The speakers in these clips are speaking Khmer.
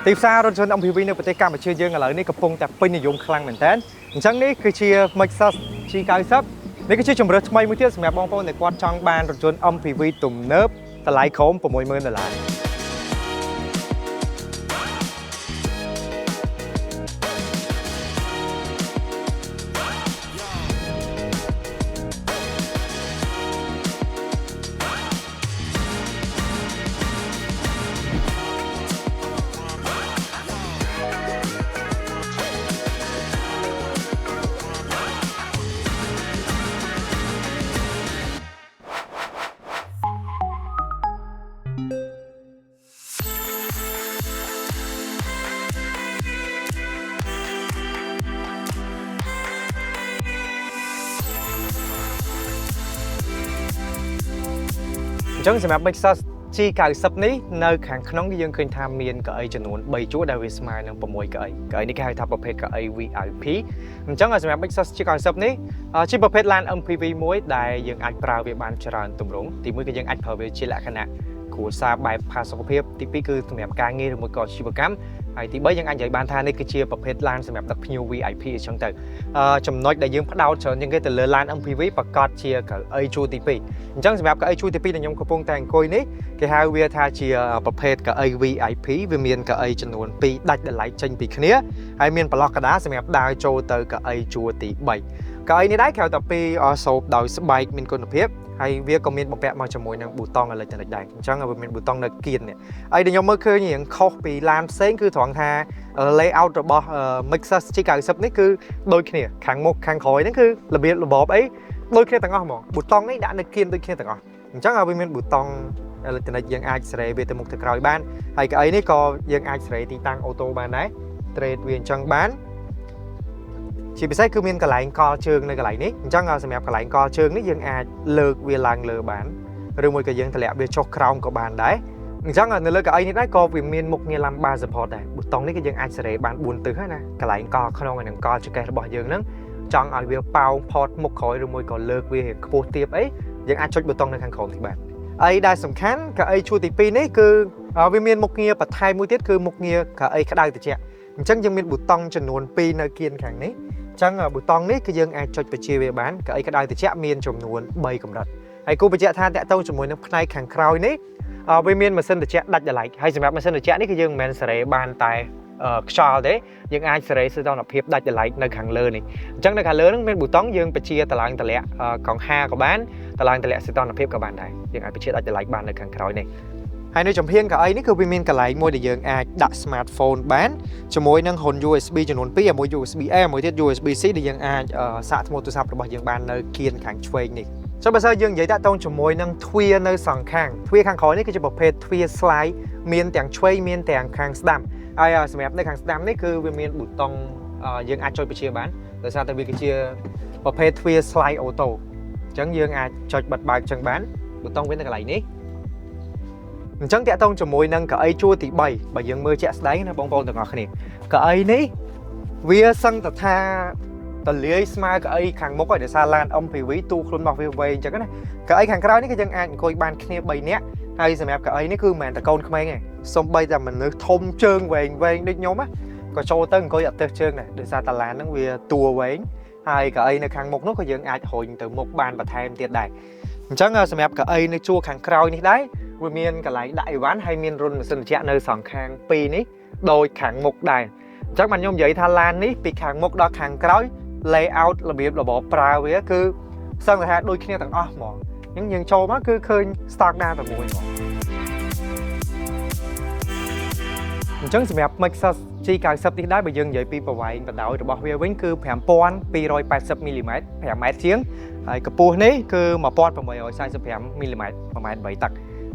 ទីផ្សាររថយន្ត MPV នៅប្រទេសកម្ពុជាយើងឥឡូវនេះកំពុងតែពេញនិយមខ្លាំងមែនទែនអញ្ចឹងនេះគឺជា Maxus G90 នេះគឺជាជម្រើសថ្មីមួយទៀតសម្រាប់បងប្អូនដែលគាត់ចង់បានរថយន្ត MPV ទំនើបតម្លៃក្រោម60,000ដុល្លារអញ្ចឹងសម្រាប់ Maxus G90 នេះនៅខាងក្នុងគឺយើងឃើញថាមានកៅអីចំនួន3ជួរដែលវាស្មើនឹង6កៅអីកៅអីនេះគេហៅថាប្រភេទកៅអី VIP អញ្ចឹងសម្រាប់ Maxus G90 នេះជាប្រភេទឡាន MPV មួយដែលយើងអាចប្រើវាបានច្រើនទម្រង់ទីមួយគឺយើងអាចប្រើវាជាលក្ខណៈគ្រួសារបែបផាសុកភាពទីពីរគឺសម្រាប់ការងារឬមួយក៏អាជីវកម្មហើយទី3យើងអាចនិយាយបានថានេះគឺជាប្រភេទឡានសម្រាប់ដឹកភ្ញៀវ VIP អញ្ចឹងទៅចំណុចដែលយើងផ្ដោតច្រើនជាងគេទៅលើឡាន MPV ប្រកាសជាកៅអីជួរទី2អញ្ចឹងសម្រាប់កៅអីជួរទី2ដែលខ្ញុំកំពុងតែអង្គុយនេះគេហៅវាថាជាប្រភេទកៅអី VIP វាមានកៅអីចំនួន2ដាច់ដោយឡែកចេញពីគ្នាហើយមានប្លុកកដាសម្រាប់ដើរចូលទៅកៅអីជួរទី3កៅអីនេះដែរក្រៅតែពីសោបដោយស្បែកមានគុណភាពហើយវាក៏មានបំពាក់មកជាមួយនឹងប៊ូតុងអេឡិចត្រូនិកដែរអញ្ចឹងវាមានប៊ូតុងនៅគៀននេះហើយដែលខ្ញុំមើលឃើញរៀងខុសពីឡានផ្សេងគឺត្រង់ថា layout របស់ Maxus G90 នេះគឺដូចគ្នាខាងមុខខាងក្រោយហ្នឹងគឺរបៀបរបបអីដូចគ្នាទាំងអស់ហ្មងប៊ូតុងនេះដាក់នៅគៀនដូចគ្នាទាំងអស់អញ្ចឹងវាមានប៊ូតុងអេឡិចត្រូនិកយើងអាចសេរីវាទៅមុខទៅក្រោយបានហើយកៅអីនេះក៏យើងអាចសេរីទីតាំង auto បានដែរ trade វាអញ្ចឹងបានជាពិសេសគឺមានកន្លែងកលជើងនៅកន្លែងនេះអញ្ចឹងសម្រាប់កន្លែងកលជើងនេះយើងអាចលើកវាឡើងលើបានឬមួយក៏យើងតម្លាក់វាចុះក្រោមក៏បានដែរអញ្ចឹងនៅលើកៅអីនេះដែរក៏វាមានមុខងារ lumbar support ដែរប៊ូតុងនេះគឺយើងអាចសេរីបាន4ទិសណាកន្លែងកក្នុងហើយនិងកចង្កេះរបស់យើងហ្នឹងចង់ឲ្យវាប៉ោងផតមុខក្រោយឬមួយក៏លើកវារៀងខ្ពស់ទាបអីយើងអាចចុចប៊ូតុងនៅខាងក្រោមនេះបានអីដែលសំខាន់កៅអីជួរទី2នេះគឺវាមានមុខងារបន្ថែមមួយទៀតគឺមុខងារកៅអីក្តៅត្រជាក់អញ្ចឹងយើងមានប៊ូតុងចំនួន2នៅគៀនខាងនេះអញ្ចឹងប៊ូតុងនេះគឺយើងអាចចុចបញ្ជាវាបានកៅអីក្តៅត្រជាក់មានចំនួន3កម្រិតហើយគូបញ្ជាក់ថាតាក់ទងជាមួយនឹងផ្នែកខាងក្រោយនេះវាមានម៉ាស៊ីនត្រជាក់ដាច់ដោយឡែកហើយសម្រាប់ម៉ាស៊ីនត្រជាក់នេះគឺយើងមិនមែនសេរីបានតែខ្យល់ទេយើងអាចសេរីសីតុណ្ហភាពដាច់ដោយឡែកនៅខាងលើនេះអញ្ចឹងនៅខាងលើហ្នឹងមានប៊ូតុងយើងបញ្ជាតឡើងតម្លាក់កង្ហាក៏បានតឡើងតម្លាក់សីតុណ្ហភាពក៏បានដែរយើងអាចបញ្ជាដាច់ដោយឡែកបាននៅខាងក្រោយនេះហើយនៅចំហៀងកៅអីនេះគឺវាមានកន្លែងមួយដែលយើងអាចដាក់ smartphone បានជាមួយនឹងហ៊ុន USB ចំនួន2មួយ USB A មួយទៀត USB C ដែលយើងអាចសាកថ្មទូរស័ព្ទរបស់យើងបាននៅគៀនខាងឆ្វេងនេះចុះបើសិនយើងនិយាយតាក់ទងជាមួយនឹងទ្វារនៅសងខាងទ្វារខាងក្រោយនេះគឺជាប្រភេទទ្វារ slide មានទាំងឆ្វេងមានទាំងខាងស្ដាំហើយសម្រាប់នៅខាងស្ដាំនេះគឺវាមានប៊ូតុងយើងអាចចុចបញ្ជាបានដោយសារតែវាគឺជាប្រភេទទ្វារ slide auto អញ្ចឹងយើងអាចចុចបិទបើកចឹងបានប៊ូតុងវានៅកន្លែងនេះអញ្ចឹងតាក់ទងជាមួយនឹងកៅអីជួរទី3បើយើងមើលជាក់ស្ដែងណាបងប្អូនទាំងអស់គ្នាកៅអីនេះវាសឹងតែថាតលាយស្មើកៅអីខាងមុខហើយដោយសារឡាន MPV ទូខ្លួនរបស់វាវែងអញ្ចឹងណាកៅអីខាងក្រោយនេះគឺយើងអាចអង្គុយបានគ្នា3នាក់ហើយសម្រាប់កៅអីនេះគឺមិនមែនតែកូនក្មេងទេសំបីតែមនុស្សធំជើងវែងវែងដូចខ្ញុំណាក៏ចូលទៅអង្គុយអត់ទើសជើងដែរដោយសារតាឡានហ្នឹងវាតួវែងហើយកៅអីនៅខាងមុខនោះក៏យើងអាចរុញទៅមុខបានបន្ថែមទៀតដែរអញ្ចឹងសម្រាប់កៅអីនៅជួរខាងក្រោយនេះដែរវាមានកន្លែងដាក់អីវ៉ាន់ហើយមានរុនម៉ាស៊ីនត្រជាក់នៅសងខាងពីរនេះដូចខាងមុខដែរអញ្ចឹងបានខ្ញុំនិយាយថាឡាននេះពីខាងមុខដល់ខាងក្រោយ layout របៀបរបបប្រើវាគឺសឹងតែថាដូចគ្នាទាំងអស់ហ្មងអញ្ចឹងយើងចូលមកគឺឃើញ standard តែមួយហ្មងអញ្ចឹងសម្រាប់ Maxus G90 នេះដែរបើយើងនិយាយពីប្រវែងបណ្ដោយរបស់វាវិញគឺ5280មីលីម៉ែត្រ5ម៉ែត្រជាងហើយកម្ពស់នេះគឺ1845មីលីម៉ែត្រ1ម៉ែត្រ8តឹក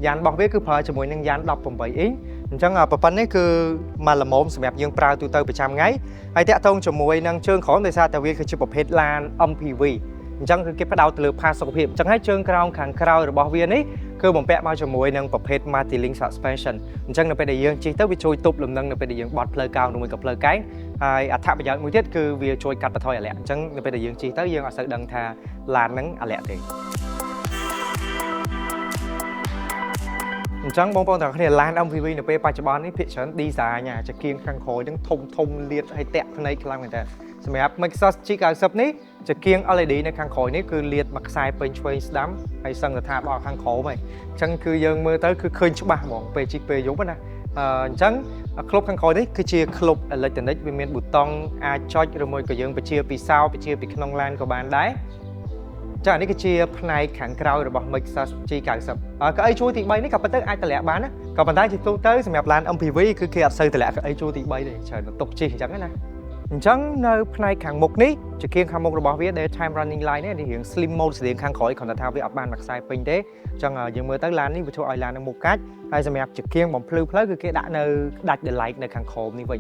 យ៉ានរបស់វាគឺប្រើជាមួយនឹងយ៉ាន18អ៊ីងអញ្ចឹងប្រព័ន្ធនេះគឺមកល្មមសម្រាប់យើងប្រើទូទៅប្រចាំថ្ងៃហើយតាក់ទងជាមួយនឹងជើងក្រោមដោយសារតែវាគឺជាប្រភេទឡាន MPV អញ្ចឹងគឺគេផ្ដោតទៅលើផាសុកភាពអញ្ចឹងហើយជើងក្រោមខាងក្រោយរបស់វានេះគឺបំពាក់មកជាមួយនឹងប្រភេទ Multi-link suspension អញ្ចឹងនៅពេលដែលយើងជិះទៅវាជួយទប់លំនឹងនៅពេលដែលយើងបត់ផ្លូវកោងឬមួយក៏ផ្លូវកែងហើយអត្ថប្រយោជន៍មួយទៀតគឺវាជួយកាត់បន្ថយអាលាក់អញ្ចឹងនៅពេលដែលយើងជិះទៅយើងអត់សូវដឹងថាឡានហ្នឹងអាលាក់ទេ អញ្ចឹងបងប្អូនទាំងអស់គ្នាឡាន MPV នៅពេលបច្ចុប្បន្ននេះភាគច្រើន design អាចង្គៀងខាងក្រោយហ្នឹងធំធំលាតហើយតាក់ភ្នែកខ្លាំងមែនតើសម្រាប់ Lexus G90 នេះចង្គៀង LED នៅខាងក្រោយនេះគឺលាតមួយខ្សែពេញឆ្វេងស្ដាំហើយសឹងតែថាដល់ខាងក្រោមហើយអញ្ចឹងគឺយើងមើលទៅគឺឃើញច្បាស់ហ្មងពេលជិះពេលយប់ណាអញ្ចឹងក្លុបខាងក្រោយនេះគឺជាក្លុប electronic វាមានប៊ូតុងអាចចុចឬមួយក៏យើងបញ្ជាពីសោបញ្ជាពីក្នុងឡានក៏បានដែរចានេះគឺជាផ្នែកខាងក្រោយរបស់ Lexus G90 កៅអីជួរទី3នេះក៏ប៉ុន្តែអាចតម្លាក់បានណាក៏ប៉ុន្តែជាទូទៅសម្រាប់ឡាន MPV គឺគេអត់សូវតម្លាក់កៅអីជួរទី3ទេច្រើនតែទុកជិះអញ្ចឹងណាអញ្ចឹងនៅផ្នែកខាងមុខនេះចង្គៀងខាងមុខរបស់វា daytime running light នេះរៀង slim mode ស្តៀងខាងក្រោយគ្រាន់តែថាវាអត់បានមួយខ្សែពេញទេអញ្ចឹងយើងមើលទៅឡាននេះវាធ្វើឲ្យឡាននឹងមុខកាច់ហើយសម្រាប់ចង្គៀងបំភ្លឺផ្លូវគឺគេដាក់នៅដាច់ the light នៅខាងក្រោមនេះវិញ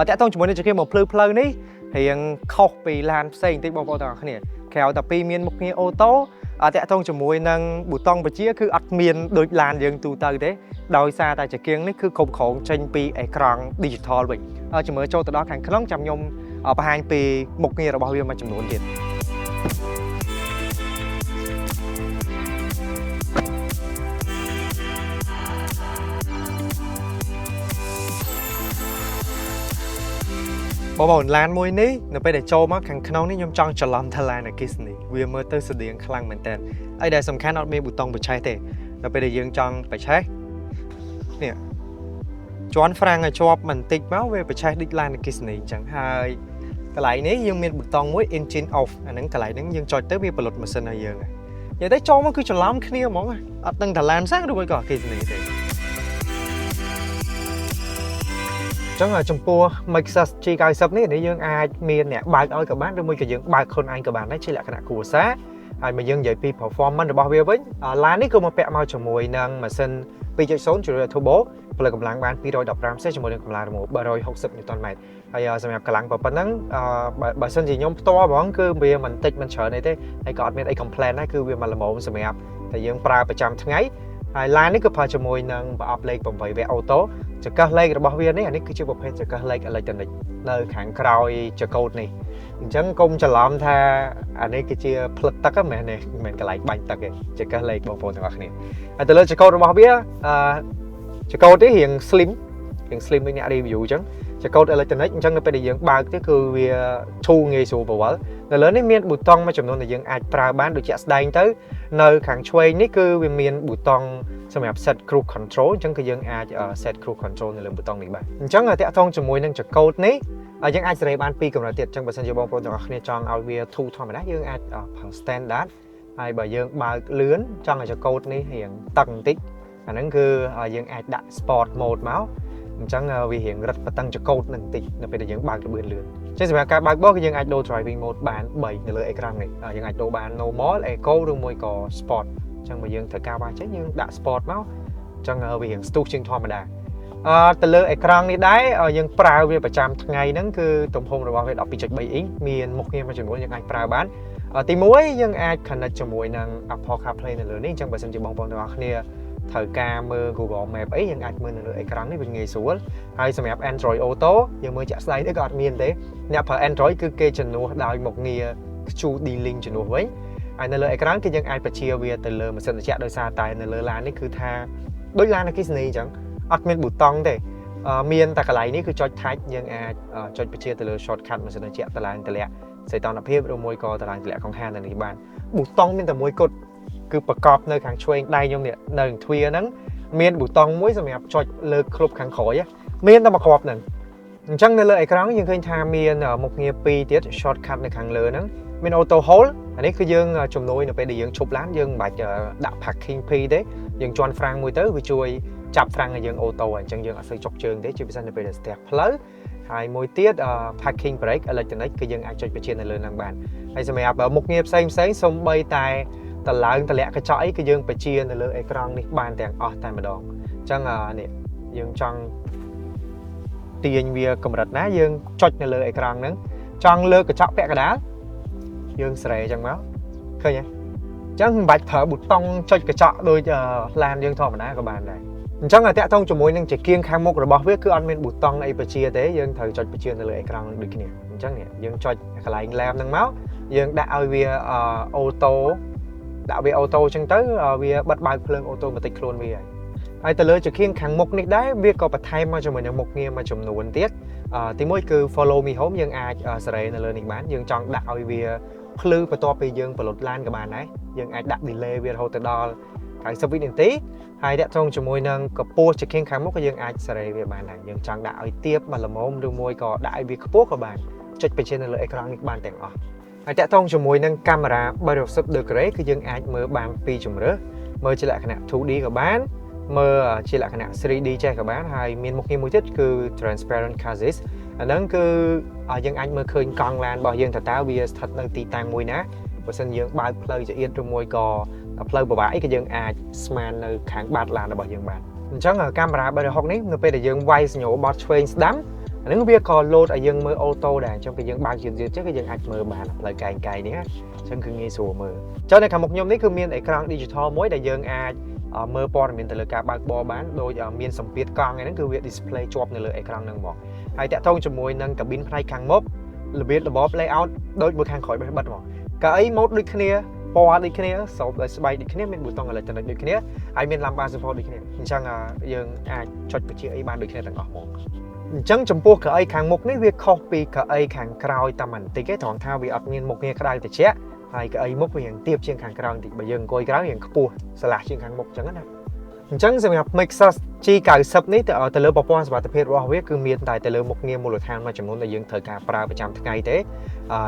តាក់ទងជាមួយនឹងចង្គៀងបំភ្លឺផ្លូវនេះរៀងខុសពីឡានផ្សេងបន្តិចបងប្អូនទាំងអស់គ្នាក្រៅតែពីមានមុខងារ auto តាក់ទងជាមួយនឹងប៊ូតុងបញ្ជាគឺអត់មានដូចឡានយើងទូទៅទេដោយសារតែចង្គៀងនេះគឺគ្រប់គ្រងចេញពីអេក្រង់ digital វិញជំរឿចូលទៅដល់ខាងក្នុងចាំខ្ញុំបង្ហាញពីមុខងាររបស់វាមួយចំនួនទៀតបងប្អូនឡានមួយនេះនៅពេលដែលចូលមកខាងក្នុងនេះខ្ញុំចង់ច្រឡំថាឡានអគ្គិសនីវាមើលទៅស្តៀងខ្លាំងមែនតើអីដែលសំខាន់អត់មានប៊ូតុងបញ្ឆេះទេដល់ពេលដែលយើងចង់បញ្ឆេះនេះជាន់ហ្វ្រាំងឲ្យជាប់បន្តិចមកវាបញ្ឆេះដូចឡានអគ្គិសនីអញ្ចឹងហើយកន្លែងនេះយើងមានប៊ូតុងមួយ engine off អាហ្នឹងកន្លែងហ្នឹងយើងចុចទៅវាផលិតម៉ាស៊ីនឲ្យយើងនិយាយទៅចូលមកគឺច្រឡំគ្នាហ្មងអត់ដឹងថាឡានសាំងឬមួយក៏អគ្គិសនីទេចឹងចំពោះ Lexus G90 នេះនេះយើងអាចមានអ្នកបើកឲ្យក៏បានឬមួយក៏យើងបើកខ្លួនឯងក៏បានដែរជាលក្ខណៈគ្រួសារហើយមកយើងនិយាយពី performance របស់វាវិញឡាននេះគឺមកពាក់មកជាមួយនឹងម៉ាស៊ីន2.0ជំរឿ turbo ផលិតកម្លាំងបាន215សេជាមួយនឹងកម្លាំងរមូរ360 Nm ហើយសម្រាប់កម្លាំងប៉ុណ្ណឹងបើសិនជាខ្ញុំផ្ទាល់ហ្មងគឺវាមិនតិចមិនច្រើនអីទេហើយក៏អត់មានអី complain ដែរគឺវាមកល្មមសម្រាប់តែយើងប្រើប្រចាំថ្ងៃហើយឡាននេះគឺប្រើជាមួយនឹងប្រអប់លេខ8វគ្គ auto ចង្កឹះលេខរបស់វានេះអានេះគឺជាប្រភេទចង្កឹះលេខអេឡិចត្រូនិកនៅខាងក្រោយចកោតនេះអញ្ចឹងកុំច្រឡំថាអានេះគឺជាផ្លិតទឹកហ្នឹងមែនទេមិនមែនកន្លែងបាញ់ទឹកទេចង្កឹះលេខបងប្អូនទាំងអស់គ្នាហើយទៅលើចកោតរបស់វាចកោតនេះរៀង slim រៀង slim ដូចអ្នក review អញ្ចឹងចកោតអេឡិចត្រូនិកអញ្ចឹងនៅពេលដែលយើងបើកទៅគឺវាធូរងាយស្រួលបវល់នៅលើនេះមានប៊ូតុងមួយចំនួនដែលយើងអាចប្រើបានដូចជាក់ស្ដែងទៅនៅខាងឆ្វេងនេះគឺវាមានប៊ូតុងសម្រាប់ set cruise control អញ្ចឹងគឺយើងអាច set cruise control នៅលើប៊ូតុងនេះបានអញ្ចឹងតាក់ទងជាមួយនឹងចកោតនេះយើងអាចសេរីបានពីរកម្រិតទៀតអញ្ចឹងបើសិនជាបងប្អូនទាំងអស់គ្នាចង់ឲ្យវាធូរធម្មតាយើងអាចប្រើ standard ហើយបើយើងបើកលឿនចង់ឲ្យចកោតនេះរៀងតឹងបន្តិចអាហ្នឹងគឺយើងអាចដាក់ sport mode មកអញ្ចឹងវារៀងរឹតបន្តឹងចកោតនឹងបន្តិចនៅពេលដែលយើងបើកលឿនលឿនអញ្ចឹងសម្រាប់ការបើកបោះគឺយើងអាចដូរ driving mode បាន3នៅលើអេក្រង់នេះយើងអាចដូរបាន normal eco ឬមួយក៏ sport អញ្ចឹងបើយើងត្រូវការបានចេះយើងដាក់ sport មកអញ្ចឹងវារៀងស្ទុះជាងធម្មតាទៅលើអេក្រង់នេះដែរយើងប្រើវាប្រចាំថ្ងៃហ្នឹងគឺទំហំរបស់វា12.3អ៊ីងមានមុខងារមួយចំនួនយើងអាចប្រើបានទី1យើងអាច connect ជាមួយនឹង Apple CarPlay នៅលើនេះអញ្ចឹងបើសិនជាបងប្អូនទាំងអស់គ្នាត្រូវការមើល Google Map អីយើងអាចមើលនៅលើអេក្រង់នេះវាងាយស្រួលហើយសម្រាប់ Android Auto យើងមើលជាក់ស្ដែងទៅក៏អត់មានទេអ្នកប្រើ Android គឺគេជំនួសដោយមុខងារ QD Link ជំនួសវិញហើយនៅលើអេក្រង់គឺយើងអាចបញ្ជាវាទៅលើម៉ាស៊ីនត្រជាក់ដោយសារតែនៅលើឡាននេះគឺថាដូចឡានអគ្គិសនីអញ្ចឹងអត់មានប៊ូតុងទេមានតែកន្លែងនេះគឺចុច touch យើងអាចចុចបញ្ជាទៅលើ shortcut ម៉ាស៊ីនត្រជាក់តឡើងតម្លាក់សីតុណ្ហភាពឬមួយក៏តឡើងតម្លាក់កង្ហារនៅនេះបានប៊ូតុងមានតែមួយគត់គឺប្រកបនៅខាងឆ្វេងដៃខ្ញុំនេះនៅទ្វារហ្នឹងមានប៊ូតុងមួយសម្រាប់ចុចលើក្លុបខាងក្រោយមានតែមួយគ្រាប់ហ្នឹងអញ្ចឹងនៅលើអេក្រង់យើងឃើញថាមានមុខងារពីរទៀត shortcut នៅខាងលើហ្នឹងមាន auto hold អានេះគឺយើងជំនួយនៅពេលដែលយើងឈប់ឡានយើងមិនបាច់ដាក់ parking P ទេយើងជាន់ហ្វ្រាំងមួយទៅវាជួយចាប់ហ្វ្រាំងឲ្យយើង auto អញ្ចឹងយើងអត់សូវចុកជើងទេជាពិសេសនៅពេលដែលស្ទះផ្លូវហើយមួយទៀត parking brake electronic គឺយើងអាចចុចបញ្ជានៅលើហ្នឹងបានហើយសម្រាប់មុខងារផ្សេងផ្សេងសូម្បីតែតឡើងតម្លាក់កញ្ចក់អីគឺយើងបញ្ជានៅលើអេក្រង់នេះបានទាំងអស់តែម្ដងអញ្ចឹងនេះយើងចង់ទាញវាកម្រិតណាយើងចុចនៅលើអេក្រង់ហ្នឹងចង់លើកញ្ចក់ពាក់កណ្ដាលយើងស្រែអញ្ចឹងមកឃើញទេអញ្ចឹងមិនបាច់ប្រើប៊ូតុងចុចកញ្ចក់ដូចឡានយើងធម្មតាក៏បានដែរអញ្ចឹងតាក់ទងជាមួយនឹងចង្គៀងខាងមុខរបស់វាគឺអត់មានប៊ូតុងអីបញ្ជាទេយើងត្រូវចុចបញ្ជានៅលើអេក្រង់ដូចគ្នាអញ្ចឹងនេះយើងចុចកន្លែង lamp ហ្នឹងមកយើងដាក់ឲ្យវា auto ដាក់វា auto អញ្ចឹងទៅវាបិទបើកភ្លើង automatic ខ្លួនវាហើយ ហើយទៅលើចង្កៀងខាងមុខនេះដែរវាក៏បន្ថែមមកជាមួយនឹងមុខងារមួយចំនួនទៀតទីមួយគឺ follow me home យើងអាចសេរីនៅលើនេះបានយើងចង់ដាក់ឲ្យវាភ្លឺបន្ទាប់ពីយើងបលុតឡានក៏បានដែរយើងអាចដាក់ delay វារហូតទៅដល់90វិនាទីហើយតាក់ទងជាមួយនឹងកម្ពស់ចង្កៀងខាងមុខក៏យើងអាចសេរីវាបានដែរយើងចង់ដាក់ឲ្យទាបមកល្មមឬមួយក៏ដាក់ឲ្យវាខ្ពស់ក៏បានចុចបញ្ជានៅលើអេក្រង់នេះបានទាំងអស់ហើយតាក់ទងជាមួយនឹងកាមេរ៉ា360 degree គឺយើងអាចមើលបានពីរជម្រើសមើលជាលក្ខណៈ 2D ក៏បានមើលជាលក្ខណៈ 3D ចេះក៏បានហើយមានមុខងារមួយទៀតគឺ transparent chassis អាហ្នឹងគឺយើងអាចមើលឃើញកង់ឡានរបស់យើងតើតើវាស្ថិតនៅទីតាំងមួយណាបើសិនយើងបើកផ្លូវចង្អៀតឬមួយក៏ផ្លូវពិបាកអីក៏យើងអាចស្មាននៅខាងបាតឡានរបស់យើងបានអញ្ចឹងកាមេរ៉ា360នេះនៅពេលដែលយើងវាយសញ្ញោបត់ឆ្វេងស្ដាំអាហ្នឹងវាក៏លោតឲ្យយើងមើល auto ដែរអញ្ចឹងពេលយើងបើកយឺតយឺតចឹងគឺយើងអាចមើលបានផ្លូវកែងកែងនេះណាអញ្ចឹងគឺងាយស្រួលមើលចុះនៅខាងមុខខ្ញុំនេះគឺមានអេក្រង់ digital មួយដែលយើងអាចមើលព័ត៌មានទៅលើការបើកបរបានដោយមានសម្ពាធកង់ហ្នឹងគឺវា display ជាប់នៅលើអេក្រង់ហ្នឹងហ្មងហើយតាក់ទងជាមួយនឹងកាប៊ីនផ្នែកខាងមុខរបៀបរបប layout ដូចមួយខាងក្រោយបេះបិទហ្មងកៅអីម៉ូតដូចគ្នាពណ៌ដូចគ្នាសោបដោយស្បែកដូចគ្នាមានប៊ូតុងអេឡិចត្រូនិកដូចគ្នាហើយមាន lumbar support ដូចគ្នាអញ្ចឹងយើងអាចចុចបញ្ជាអីបានដូចគ្នាទាំងអស់ហ្មងអញ្ចឹងចំពោះកៅអីខាងមុខនេះវាខុសពីកៅអីខាងក្រោយតែបន្តិចទេត្រង់ថាវាអត់មានមុខងារក្តៅត្រជាក់ហើយកៅអីមុខវាយ៉ាងទាបជាងខាងក្រោយបន្តិចបើយើងអង្គុយក្រោយយ៉ាងខ្ពស់ស្រឡះជាងខាងមុខអញ្ចឹងណាអញ្ចឹងសម្រាប់ Lexus G90 នេះទៅលើប្រព័ន្ធសុវត្ថិភាពរបស់វាគឺមានតែទៅលើមុខងារមូលដ្ឋានមួយចំនួនដែលយើងត្រូវការប្រើប្រចាំថ្ងៃទេ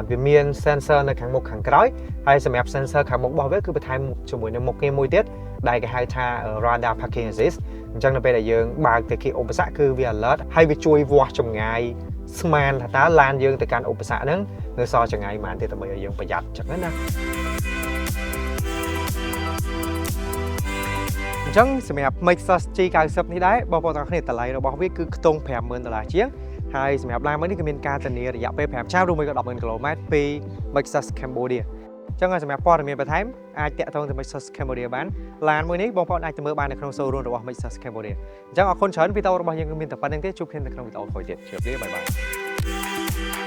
វាមាន sensor នៅខាងមុខខាងក្រោយហើយសម្រាប់ sensor ខាងមុខរបស់វាគឺបន្ថែមជាមួយនឹងមុខងារមួយទៀតដែលគេហៅថា radar parking assist អញ្ចឹងនៅពេលដែលយើងបើកទៅគៀកឧបសគ្គគឺវា alert ហើយវាជួយវាស់ចម្ងាយស្មានថាតើឡានយើងទៅកាន់ឧបសគ្គហ្នឹងនៅសល់ចម្ងាយប៉ុន្មានទៀតដើម្បីឲ្យយើងប្រយ័ត្នអញ្ចឹងណាអញ្ចឹងសម្រាប់ Lexus G90 នេះដែរបងប្អូនទាំងអស់គ្នាតម្លៃរបស់វាគឺខ្ទង់50,000ដុល្លារជាងហើយសម្រាប់ឡានមួយនេះគឺមានការធានារយៈពេល5ឆ្នាំឬមួយក៏10,000គីឡូម៉ែត្រពី Lexus Cambodia អញ្ចឹងសម្រាប់ព័ត៌មានបន្ថែមអាចតាក់ទងទៅ Lexus Cambodia បានឡានមួយនេះបងប្អូនអាចទៅមើលបាននៅក្នុង showroom របស់ Lexus Cambodia អញ្ចឹងអរគុណច្រើនវីដេអូរបស់យើងគឺមានតែប៉ុណ្ណឹងទេជួបគ្នានៅក្នុងវីដេអូក្រោយទៀតជម្រាបលា bye bye.